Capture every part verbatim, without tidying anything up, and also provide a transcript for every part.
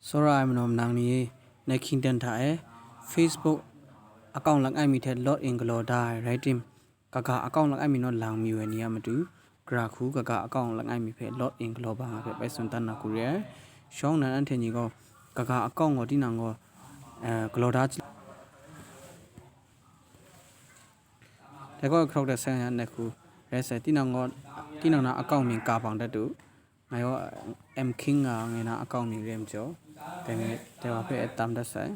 Tsawra ai manaw manang ni e, ngai hkying dan hta e, Facebook account langai mi hte log in galaw da ai rai tim, kaga account langai mi naw lang mayu ai ni a matu, gara hku kaga account langai mi hpe log in galaw ba nga hpe bai tsun dan na hku re ai. Shawng nnan anhte ni gaw, kaga account gaw tinang gaw, eh, galaw da chyalu. Dai gaw hkrak dat sai nga, ngai hku rai sai, tinang gaw, tinang na account mying ka bang dat u. Ngai gaw M King nga ngai na account mying re majaw, dai ngai dai wa hpe tam dat sai.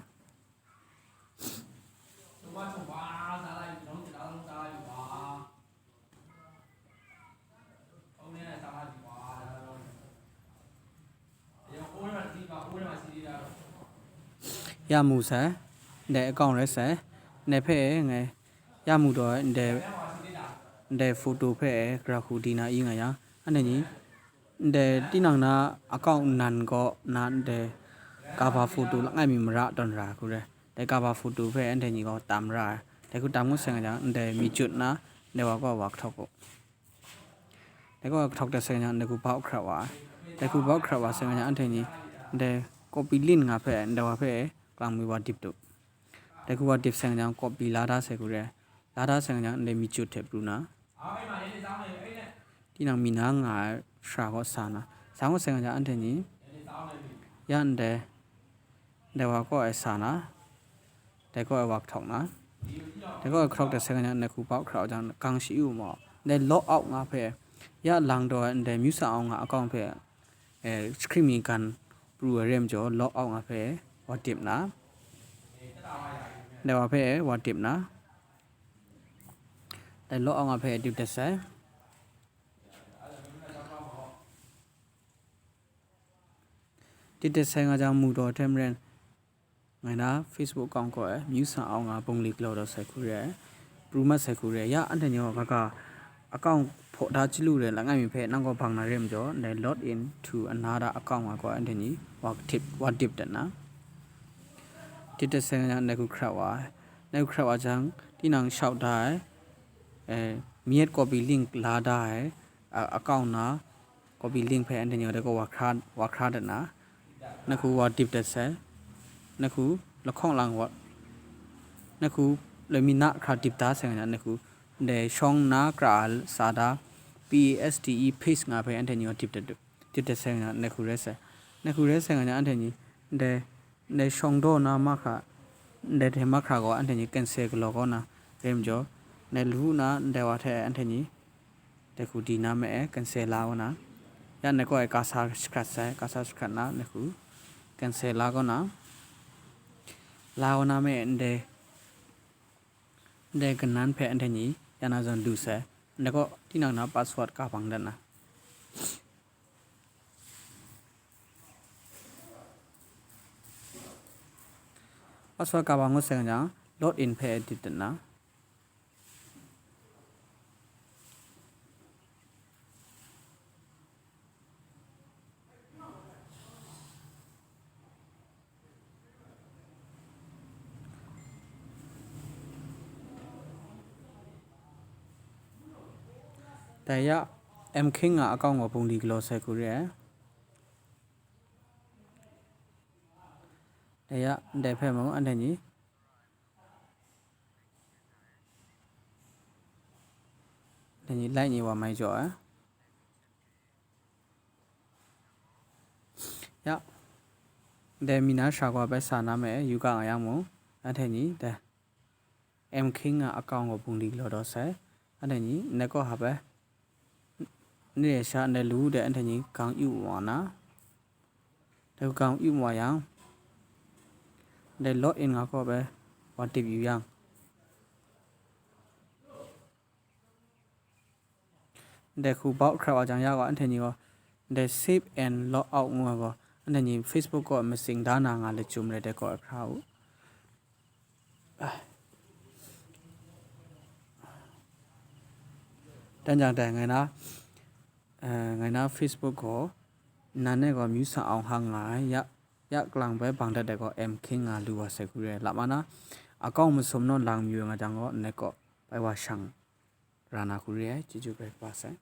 Ya mu sai, ndai account rai sai, ndai hpe ngai ya mu taw, ndai, ndai photo hpe gara hku di na i nga yang, anhte ni, ndai tinang na account nan gaw na ndai cover photo langai mi mara tawn ra hku re. Dai cover photo hpe anhte ni gaw tam ra ai. Dai hku tam ngut sai nga jang, ndai mi jut na, ndai wa gaw wa kahtawk u. Dai gaw kahtawk dat sai nga jang, ndai hku bau hkrat wa ai. Dai hku bau hkrat wa sai nga jang, anhte ni ndai copy link nga hpe, ndai wa hpe kalang mi wa dip du. Dai hku wa dip sai nga jang, copy la da sai hku re. La da sai nga jang, ndai mi jut hte pru na, tinang mi na nga ai shara gaw sa na. Sa ngut sai nga jang, anhte ni ya ndai, ndai wa kaw ai sa na, dai kaw ai wa kahtawk na, dai kaw ai hkrak dat sai nga jang, ndai hku bau hkra wa jang, gang shi yu ma, ndai log out nga hpe, ya lang taw ai ndai myu sa awng nga account hpe, eh, screen mi gan pru ai re majaw, log out nga hpe wa dip na, ndai wa hpe wa dip na, dai log out nga hpe dip dat sai. Dip dat sai nga jang mu taw hte maren, ngai na Facebook account kaw e myu sa awng nga bungli galaw daw sai hku re ai, pru mat sai hku re ai. Ya anhte ni gaw kaga account hpaw da chyalu re langai mi hpe nang gaw bang na re majaw, ndai log in to another account nga gaw anhte ni wa dip, wa dip dat na. Dip dat sai nga jang ndai hku hkrat wa ai. Ndai hku hkrat wa jang, tinang shau da ai, eh, mi yet copy link la da ai, a, account na, copy link hpe anhte ni gaw dai gaw wa hkra, wa hkra dat na, ndai hku wa dip dat sai, ndai hku lahkawng lang wa, ndai hku loi mi na hkra dip da sai nga, ndai hku ndai shawng na kra a sa da, P A S T E paste nga hpe anhte ni gaw dip dat du, dip dat sai nga, ndai hku rai sai, ndai hku rai sai nga, anhte ni ndai, ndai shawng daw na mahkra, ndai hte mahkra gaw anhte ni cancel galaw kau na, re majaw, ndai lawu na ndai wa hte anhte ni dai hku di na me e, cancel la kau na. Ya ndai kaw e kasa shakrat sai, kasa shakrat na, ndai hku cancel la kau na. La kau na me e, ndai, ndai kanan hpe anhte ni ya na zawn lu sai. Ndai kaw tinang na password ka bang dat na. Password ka bang ngut sai nga jang, log in hpe dip dat na. Dai ya, M King nga account gaw bungli galaw sai hku re ai. Dai ya, ndai hpe mung anhte ni, anhte ni like ni wa mai jaw ai. Ya, dai mi na shara gaw bai sa na me, yu ga nga yang mung, anhte ni dai M King nga account gaw bungli galaw daw sai. Anhte ni ndai kaw hpa bai, ni re sha ndai lawu de anhte ni gang yu wa na. Dai hku gang yu wa yang, dai log in nga kaw bai wa dip yu yang, dai hku bau hkra wa jang ya gaw, anhte ni gaw dai save and log out ngu ai gaw, anhte ni Facebook kaw masing da na nga lachyum rai dai kaw hkra u. Dan jang dai ngai na, eh, ngai na Facebook gaw, nan e gaw myu sa awng hang nga ai, ya, ya kalang bai bang dat dai gaw M King nga lu wa sai hku re ai. Lama na, account masum naw lang mayu ai nga jang gaw, ndai kaw bai wa shang ra na hku re ai, chyeju bai kaba sai.